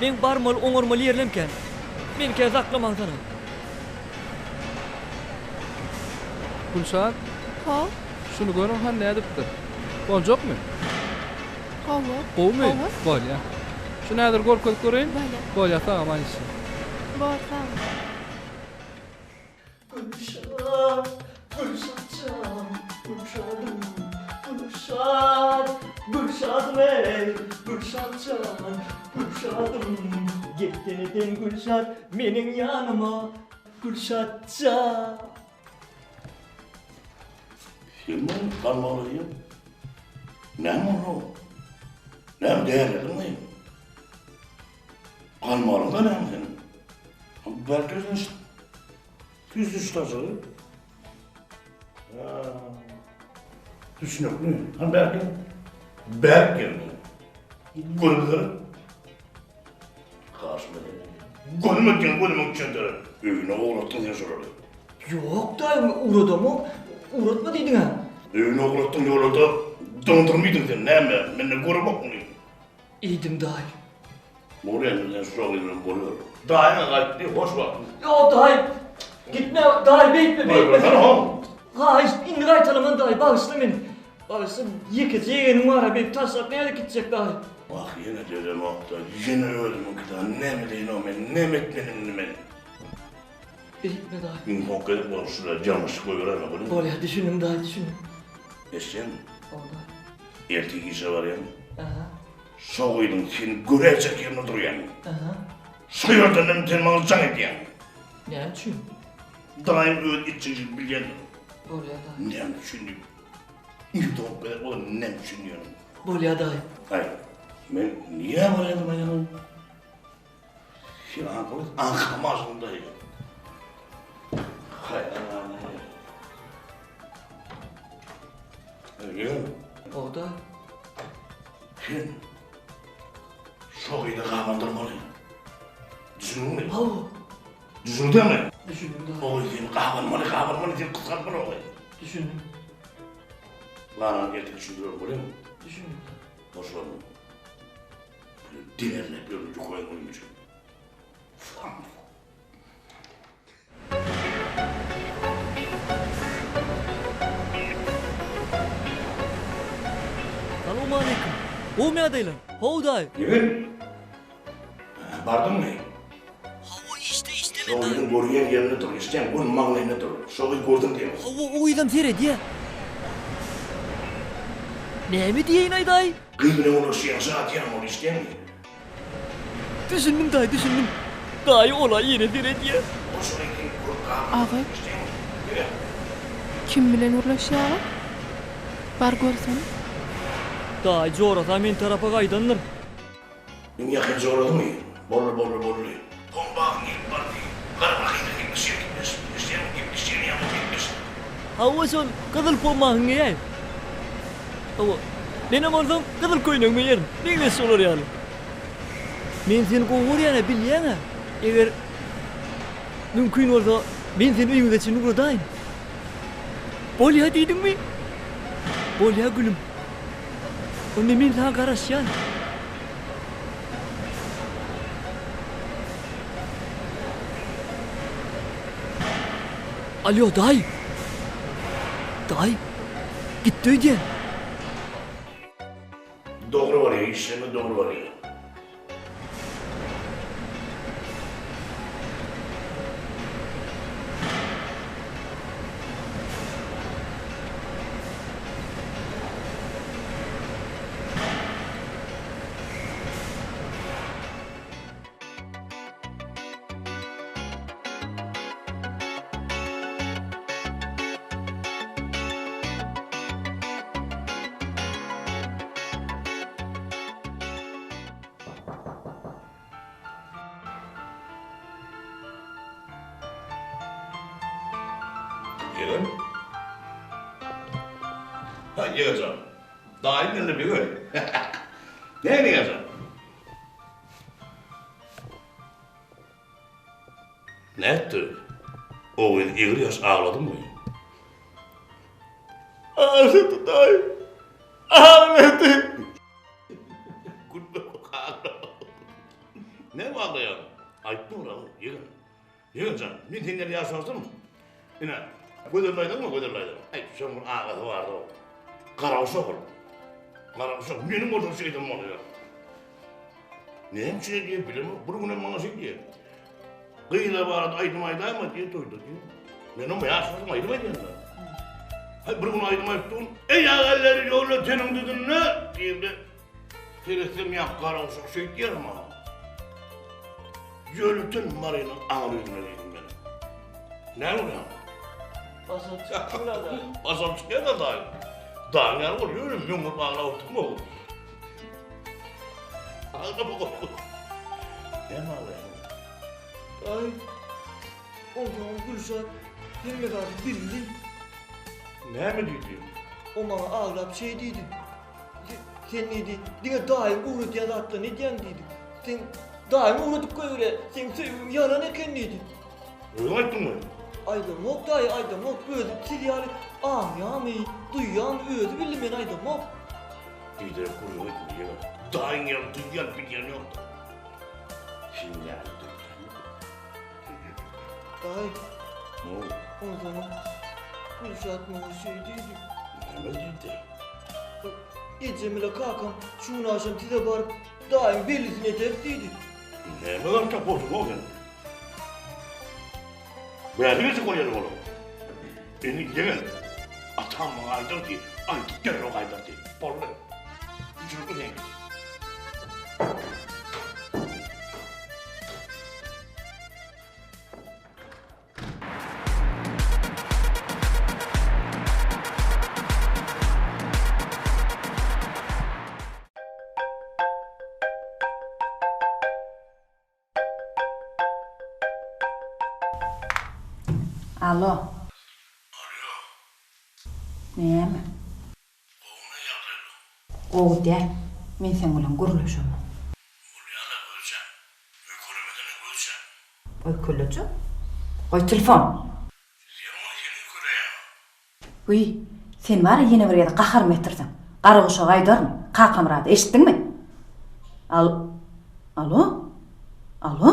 Meň barmaly, oňarmaly ýerlem kän. Meni kän saklamaňsana. Gülşat. How. Şuny görüň han nädipdir. Boljakmy? Gowy. Gowumy? Gowy. Bolýa. Şuny häzir görkezip göreýin. Bolýa. Bolýa sag aman işle. Bor sag bol. Gülşat, Gülşatjan, Gülşadym, Gülşat, Gülşadym eý, Gülşatjan, Gülşadym, gelsene sen Gülşat meniň ýanyma, Gülşatjan. Sen muny galmagalaýaň. Näme boldy? Näme dälediňmi? Galmalyň-da näme seniň? Belki sen tüýs üstaçygy. Düşünükli. Han belki berk geldi. Görüp Garşyma Gözüme gel, gözüme üçendir. Öýüne ugratdyň sen şolary. Ýok daýy, ugradamok. Ugratma diýdiň-ä. Öýüne ugratdyň ýollarda doňdurmydyň sen näme? Mende göremok muny. Iýdim daýy. Bolýa indi sen şo gyz bilen boluber. Daýyňa gaýtdy, hoş wagt. Ýok daýy. Gitme daýy beýtme beýtme. Goýbersene hom. Haýyşt indi gaýtalaman daýy bagyşla meni. Bagyşla ýekeje ýegenim bar-a beýdip taşlap nädip gitjek daýy. Wah ýene dözemokda ýene özümiňki-da näme edeýin-ow men näme etmeli indi men. Beýtme daýy. Iň soňky gezek bolsa şular ýalňyşyp goýberäýme bolýamy? Bolýa düşündim daýy düşündim. Eşitýäňmi? Hawa daýy. Ertir işe barýaň. Aha. Şo gyzyň seni göräýjek ýerinde durýaň. Aha. Şo ýerdenem sen maňa jaň edýäň. Näme üçin? Daýyň öz etjek işini bilýändir. Bolýa daýy. Näme üçin diýip. Iň soňky gezek bolsa näme üçin diýenim. Bolýa daýy. Aý, men nirä barýardym aýagyň? Sen aňkaly aňkamasyň daýy. Haý. Ýegen. Ogda. Sen şo gyzy gabandyrmaly. Düşündiňmi? Hawa. Düşündiňmi? Düşündim daýy. O gyz seni gabanmaly, gabanmaly, seni gysganmaly o gyz. Düşündim. Galany ertir düşündirerin bolýamy? Düşündim. Hoş bolun. Degerlep ýörün ýukaýyn onuň üçin. Samsyk. Salowmaleýkim. Gowmy ýagdaýlar? How daýy. Ýegen. Bardyňmy? Hawa işde işde men daýy. Şo gyzyň görünýän ýerinde dur, eşidýäňmi? Göni maňlaýynda dur. Şo gyz gördüm diýen. Hawa o gyzam seredýä. Näme diýeýin-aý daýy? Gyz bilen gürleşýäň, şadyýan bol, eşidýäňmi? Düşündim daýy düşündim. Daýy ola ýene seredýä. Agay. Kim bilen gürleşýäňiz? Bar görsene. Daýy jorasam men tarapa gaýdandyr. Iň ýakyn jorasymy? Boldy boldy boldy. Pombagyň gelip bardy. Gara bir gyz bilen gepleşýär gepleşip. Eşidýäňmi gepleşýän ýaly gepleşip. Hawa şol gyzyl pommagyňy geýäý. Hawa. Menem onsoň gyzyl köýnegimi geýerin. Meňzeş şolar ýaly. Men seni gowy görýän-ä bilýäň-ä. Eger mümkin bolsa, men seni öýüňize çenli ugradaýyn. Bolýa diýdiňmi? Bolýa gülüm. Onda men saňa garaşýan. Alýo, daýy! Daýy, gitdi öýdýän. Dogry barýar, işleme dogry barýar. Ýegen. Ha, ýegen jan. Daýym geldi bir gör. Näme ýegen jan? Nätdi? O gyz egri ýaş agladymy? Aglady daýy. Aglady. Gülme aglama. Näme aglaýaň? Aýtma ora, ýegen. Ýegen jan, men senden ýaşarsam, ine, Gözel aýdaňmy, Gözel aýdaň. Aý, şoň bir agasy bardy. Garaguşak ol. Garaguşak, meniň bolsam şeýdem bolýar. Näme üçin edýär bilemok. Bir günem maňa şeý diýýär. Gyzlar barada aýdym aýdaýma diýýär toýda diýýär. Menem ýaş bolsam aýdym aýdýan-da. Haý bir gün aýdym aýdyp durun. Eý agalar ýola teniň düzünde diýende seretsem ýa garaguşak şeý diýýär maňa. Ýölöten Marynyň aňry ýüzüne diýdim men. Näme bolýar? Başym çykýar-da. Başym çykýar-da daýy. Daýyň ýaly bol, ýöne möňňürip aglap oturma. Aglama goý. Näme aglaýaň? Daýy, onsoňam Gülşat hemme zady bildi. Näme diýdi? O maňa aglap şeý diýdi. Sen diýdi, diňe daýyň ugradýan zatlaryny edýäň diýdi. Sen daýyň ugradyp goýberýär, seň söýgüň ýalan eken diýdi. Özüň aýtdyňmy? Aýdamok daýy, aýdamok. Özi siz ýaly aňýamy, duýýamy özi bildi, men aýdamok. Biderek gürrüň etme ýene. Daýyň ýaly duýýan bilýän ýokdur. Sen ýaly duýýan ýok. Daýy. Näme? Onsoňam Gülşat maňa şeý diýdi. Näme diýdi? Ejem ile kakam şu gün agşam size baryp daýyň bellisini ederis diýdi. Näme zat tapypsyň-ow sen? Bäri geljek bolýar olar. Indi ýegen, atam maňa aýdardy, aýdyp derrew gaýdardy. Boldy. Düşürdi seni. Alo. Alo. Näme? Gowy däl. Men seň bilen gürleşemok. Bolýa-la, Güljan. Öýkelemesene, Güljan. Öýkelejek. Goý telefon. Sen ony sen öýkeleýäň. Wiý, sen bar-a ýene bir gezek gaharymy getirseň, garaguşa gaýdaryn, Kakamyrada, eşitdiňmi? Al, alo? Alo?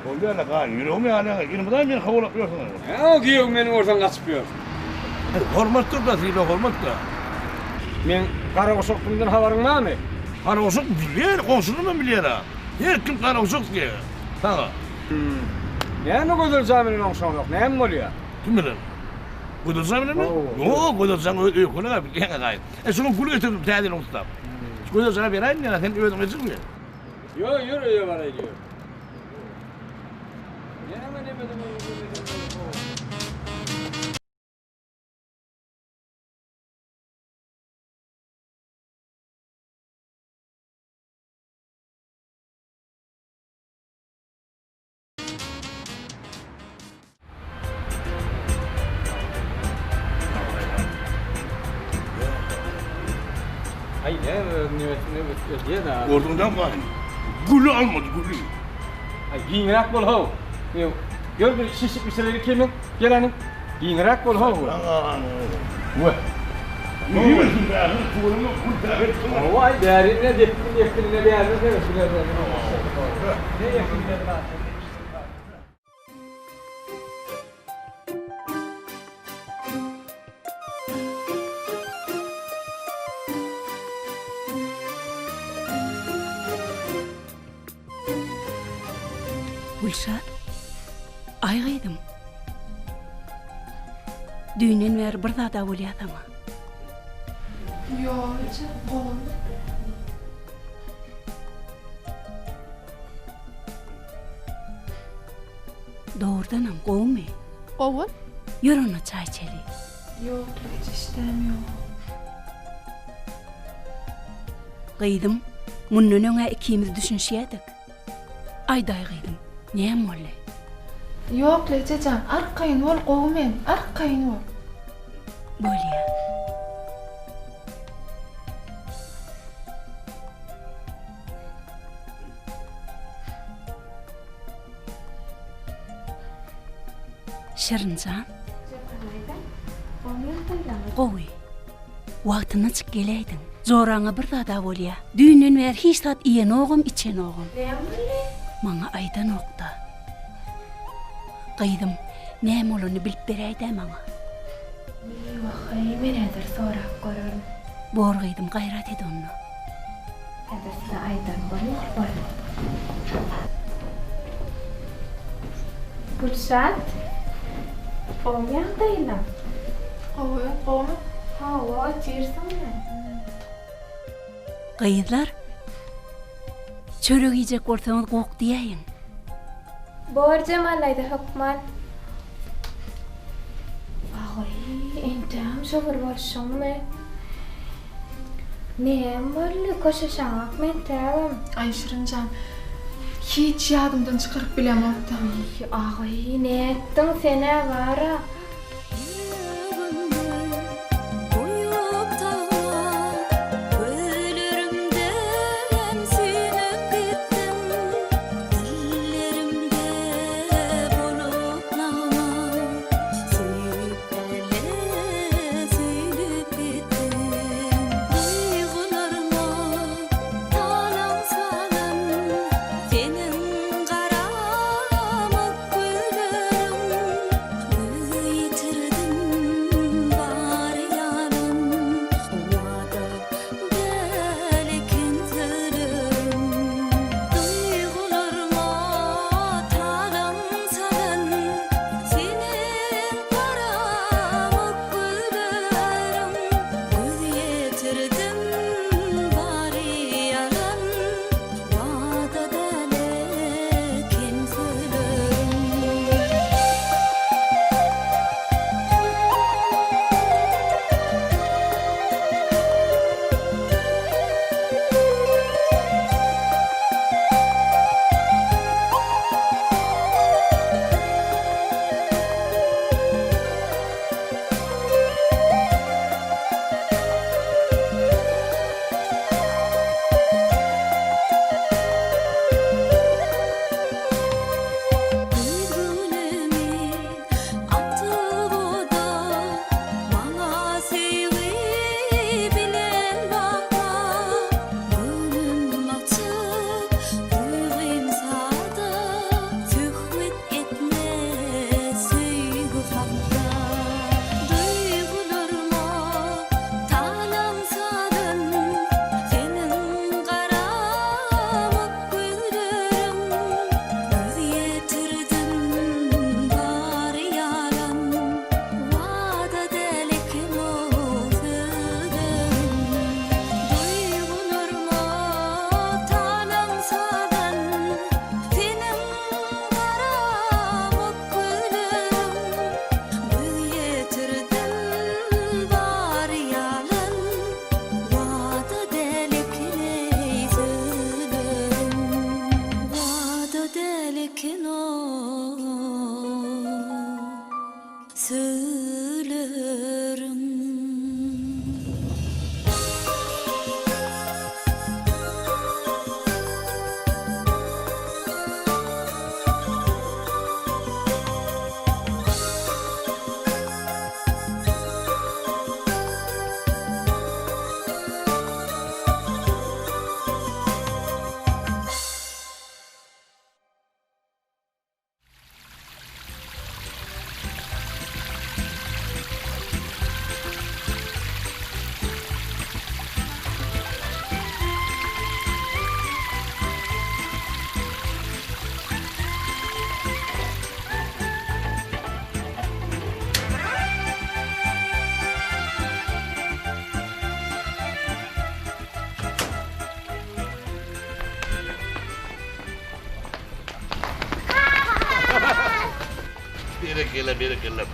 Bolýa-la, gaýyn, ýüregim ýanýa, ýene meni howalap ýörsüň. Hä, o giýew meni görseň gaçyp ýör. Hormatdyr-da, sylag hormat-da. Meň garaguşaklygymdan habaryň barmy? Garaguşak bilýän, goňşularym bilýär-ä. Her kim garaguşak diýýär saňa. Näme Gözel jan bilen oňşaňok, näme bolýar? Kim bilen? Gözel jan bilenmi? Ýok, Gözel jan öz öýkeli-ä bilýäň-ä gaýyn. E, şunuň gül getirdim täze ýylyň ussap. Şu Gözel jana beräýin diýýän, sen özüň ejizmi? Ýör, ýör öýe baraýyn, ýör. Näme nemeden öýe girmesem. Aý näme öz niýetini ödýär-ä. Gördüňdämi gaýyn? Güli almady, güli. Aý giňräk bol how. Gör bir şişik bişireli kemi. Gel hany. Giňräk bol how. We. Ýüwürsin bäri, tüweleme gül bäri. Hawa aý bäri ne depgin ýepginine bäri ne Ne ýepginine Gülşat, aý gyzym. Düýnden bäri bir zada bolýa saňa. Ýok, eje, gowy. Dogrudanam gowumy? Gowy. Ýör onda çaý içeli. Ýok, eje, işdäm ýok. Gyzym, mundan öň-ä ikimiz düşünişýädik. Aýdaý gyzym, näme boldy? Ýok, eje jan, arkaýyn bol, gowy men, arkaýyn bol. Bolýa. Şirin jan. Gowy. Wagtynda çyk geläýdiň. Joraňa bir zad-a bolýa. Düýnden bäri hiç zat iýenogam, içenogam. Näme boldy? Maňa aýdanok-da. Gyzym, näme bolanyny bilip beräý-dä maňa. Wah-eý, men häzir sorap görerin. Bor gyzym, gaýrat et onda. Häzir size aýdan bolýar, bolmady. Gülşat, gowy ýagdaýyňa? Gowy, gowumy? Hawa, otyrsyňmy? Gyzlar, çörek iýjek bolsaňyz gok diýäýiň. Bor Jemal daýza hökman. Aý, entägem şo bir bolşuňmy? Näme boldy, köşeşeňokmy entägem? Aý, Şirin jan, hiç ýadymdan çykaryp bilemok-da. Aý, nätdiň sen-ä bar-a? Berekella, berekella.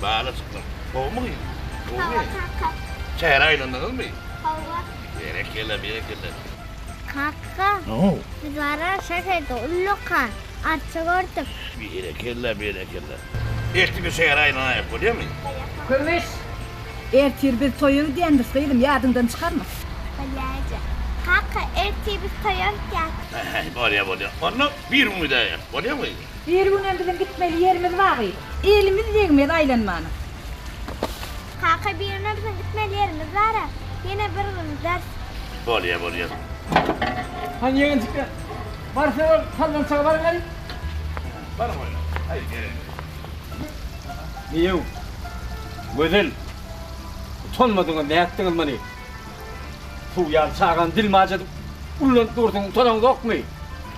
Bala çykdyň. Gowumy gyz? Hawa, kaka. Şähere aýlandyňyzmy? Hawa. Berekella, berekella. Kaka, biz bara şäherde ullakan arça gördük. Berekella, berekella. Ertir bir şähere aýlanaýak, bolýamy? Kümüş, ertir biz toýa gidýändiris gyzym, ýadyňdan çykarma. Bolýa eje. Kaka, ertir biz toýa gidýäs. Bolýa, bolýa. Onda bir gün gidäýeris, bolýamy? Bir günem biziň gitmeli ýerimiz bar gyzym. Elimiz degmez aýlanmana. Kaka, bir günem biziň gitmeli ýerimiz bar-a. Ýene bir gün gideris. Bolýa, bolýa. Hany ýegenjikler, barsa ol sallançaga baryň hany. Baryň oýna. Haý, geliň. Giýew, Gözel, utanmadyňyz, nätdiňiz muny? Suw ýaly çagany dilmaç edip ullanyp dursuň, utanaňzokmy?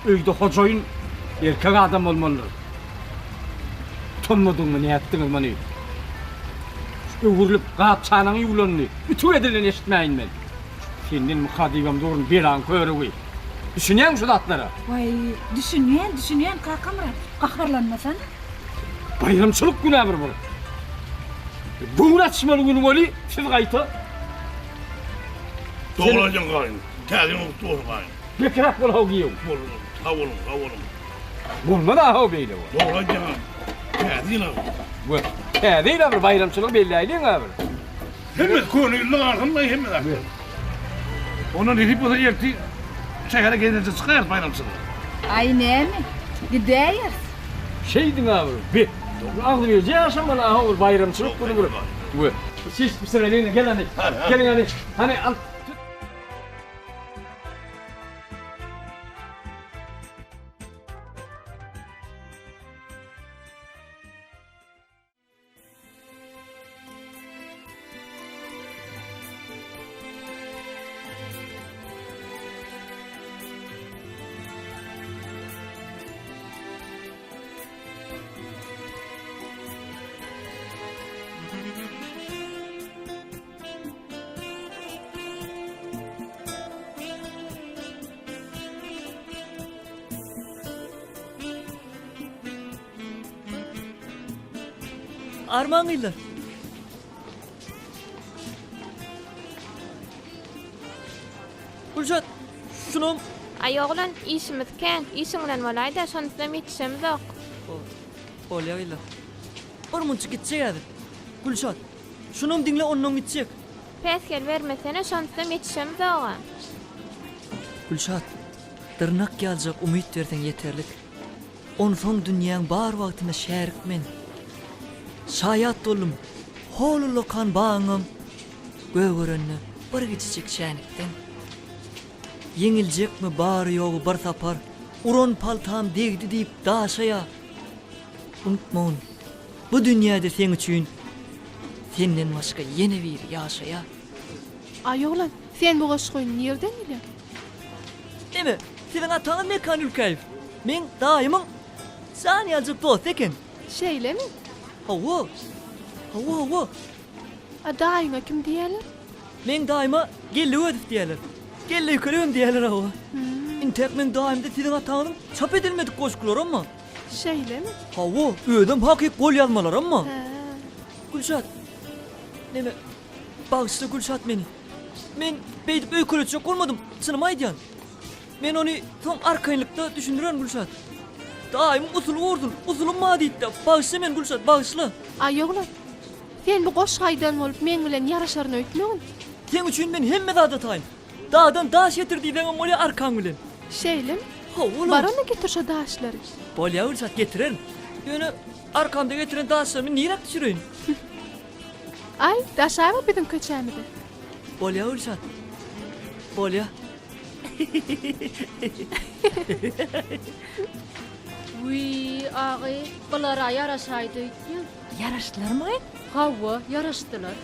Öýde hojaýyn erkek adam bolmalydyr. Utanmadyňmy, nätdiňiz muny? Şu öwrülip gap-çanagyň ýuwlanyny ütük edileni eşitmäýin men. Senden myka diýibem durun, belaň körügi. Düşünýäňmi şu zatlara? Waý, düşünýän, düşünýän, Kakamyrat, gaharlanmasana. Baýramçylyk gün-ä bir bu. Göwün açmaly gün weli, siz gaýta. Dogry aýdýaň gaýyn. Täze ýylyň gutly bolsun gaýyn. Bekiräk bol how giýew. Bolsun, sag boluň, sag boluň. Bolmaz-a how beýle bol. Dogry aýdýaň. Täze ýyl-a bu. Gör, täze ýyl-a bir baýramçylygy belläýliň-ä bir. Hemme köne ýylda galsyn da hemme zat. Onda nesip bolsa ertir şähere gezelenje çykaýarys baýramçylyga. Aý näme, gidäýeris. Şeýdiň-ä bir, be, agzybirje ýaşamaly-a how bir baýramçylyk güni bir. We, şiş bişireliň-le, gel hany, geliň hany, hany al. Arman gyzlar. Gülşat, şunam. Aý oglan, işimiz kän. Işiň bilen bolaý-da, şonusynam ýetişemizok. Bolýa gyzlar. Bir munça gitjek häzir. Gülşat, şunam diňle ondan gitjek. Päsgel bermesene, şonusynam ýetişemizog-a. Gülşat, dyrnak ýaljak umyt berseň ýeterlik. Onsoň dünýäň bar wagtyna şärik men. Şaýat boldum, hol ullakan bagyňam gögerende bir kiçijik şänikden. Ýeňiljekmi bary-ýogy bir sapar uran paltam degdi diýip daşa ýa. Unutmagyn, bu dünýäde seň üçin senden başga ýene biri ýaşaýar. Aý oglan, sen bu goşgyny nirden bilýäň? Neme, siziň ataňyz Mekan Ülkäýew, meň daýymyň jan ýaljak dosty eken. Şeýlemi? Hawa. Hawa, hawa. A daýyňa kim diýýärler? Meň daýyma Geldi Öwezow diýýärler. Geldi Öýkelewem diýýärler, hawa. Intäk meň daýymda siziň ataňyzyň çap edilmedik goşgularam bar. Şeýlemi? Hawa, özem hakyk golýazmalaram bar. Hä. Gülşat, neme, bagyşla Gülşat meni. Men beýdip öýkeletjek bolmadym, çynymy aýdýan. Men ony soň arkaýynlykda düşündirerin Gülşat. Daýymyň usuly gursun, usulym bar diýdi-de. Bagyşla meni Gülşat, bagyşla. Aý oglan, sen bu goşgy aýdan bolup meň bilen ýaraşaryn öýtmegin. Seň üçin men hemme zada taýyn. Dagdan daş getir diýseňem bolýar arkaň bilen. Şeýlemi? Hawa-la. Bar onda getir şo daşlary. Bolýar Gülşat, getirerin. Ýöne arkamda getiren daşlarymy niräk düşüreýin? Aý, daşaber biziň köçämize. Bolýa Gülşat. Bolýa. Wiý, agy, bular-a ýaraşaýdy öýtýän. Ýaraşdylarmy? Hawa, ýaraşdylar.